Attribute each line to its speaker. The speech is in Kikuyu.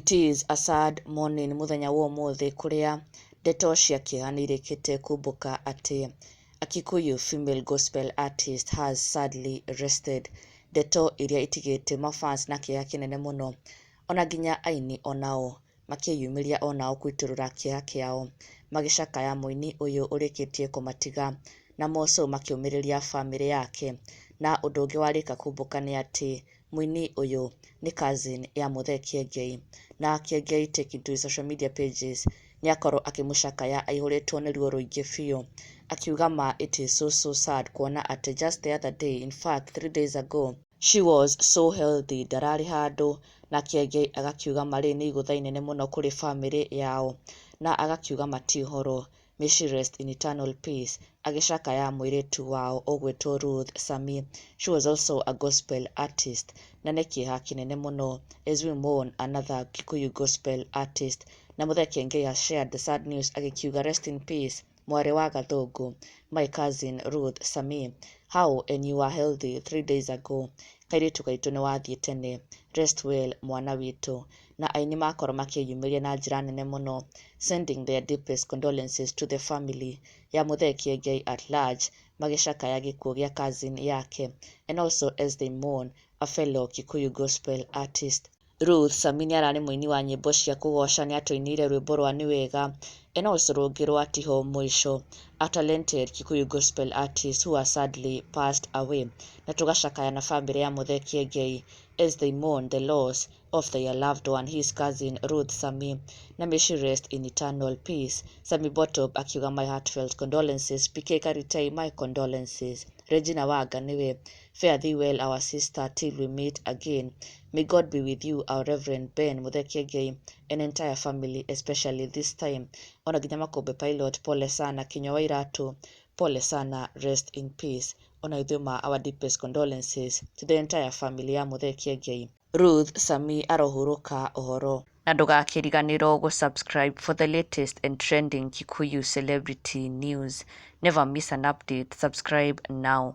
Speaker 1: It is a sad morning mũthenya wa ũmũthĩ kũrĩa ndeto cia kĩeha nĩ irĩkĩte kumbũka atĩ a Kikuyu female gospel artist has sadly rested. Ndeto iria itigĩte mafans na kĩeha kĩnene mũno, ona nginya aini onao makĩyumĩria onao kũitũrũra kĩeha kĩao magĩcakaya mũini ũyũ ũrĩkĩtie kũmatiga na moco makĩũmĩrĩria bamĩrĩ yake. Na ũndũ ũngĩ warĩka kumbũka nĩ atĩ mũini ũyũ nĩ cousin ya Muthee Kiengei, na Kiengei taking to his social media pages nĩ akorwo akĩmũcakaya aihũrĩtwo nĩ ruo rũingĩ biũ, akiuga ma it is so so sad kuona atĩ just the other day, in fact 3 days ago, she was so healthy, ndararĩ handũ. Na Kiengei agakiuga marĩ nĩ igũtha inene mũno kũrĩ bamĩrĩ yao, na agakiuga mati ũhoro, may she rest in eternal peace, agĩcakaya mũirĩtu wao ũgwĩtwo Ruth Sami. She was also a gospel artist, na nĩ kĩeha kĩnene mũno as we mourn another Kikuyu gospel artist. Na Muthee Kiengei has shared the sad news agĩkiuga, "Rest in peace, mwarĩ wa Gathũngũ, my cousin Ruth Sami. How and you were healthy 3 days ago. Kairĩtu gaitũ, nĩ wathiĩ tene. Rest well, mwana witũ." Na aini makorwo makĩyumĩria na njĩra nene mũno, sending their deepest condolences to the family ya Muthee Kiengei at large, magĩcakaya gĩkuũ gĩa cousin yake and also as they mourn a fellow Kikuyu gospel artist. Ruth Sami nĩ ararĩ mũini wa nyĩmbo cia kũgoca, nĩ atũinĩire rwĩmbo rwa Nĩ Wega and also rũngĩ rwa Tiho Mũico, a talented Kikuyu gospel artist who has sadly passed away. Na tũgacakaya na bamĩrĩ ya Muthee Kiengei as they mourn the loss of their loved one, his cousin Ruth Sami, na may she rest in eternal peace. Sami Botop akiuga, "My heartfelt condolences." PK Karitei, "My condolences." Regina Waga niwe, "Fare thee well, our sister, till we meet again. May God be with you, our Reverend Ben Muthee Kiengei and entire family, especially this time." Ona nginya Makombe Pilot, "Pole sana." Kinyua wa Iratu, "Pole sana, rest in peace." Ona ithuĩ ma our deepest condolences to the entire family ya Muthee Kiengei. Ruth Sami arohurũka ũhoro. Na ndũgakĩriganĩrwo gũ-subscribe for the latest and trending Kikuyu celebrity news. Never miss an update. Subscribe now.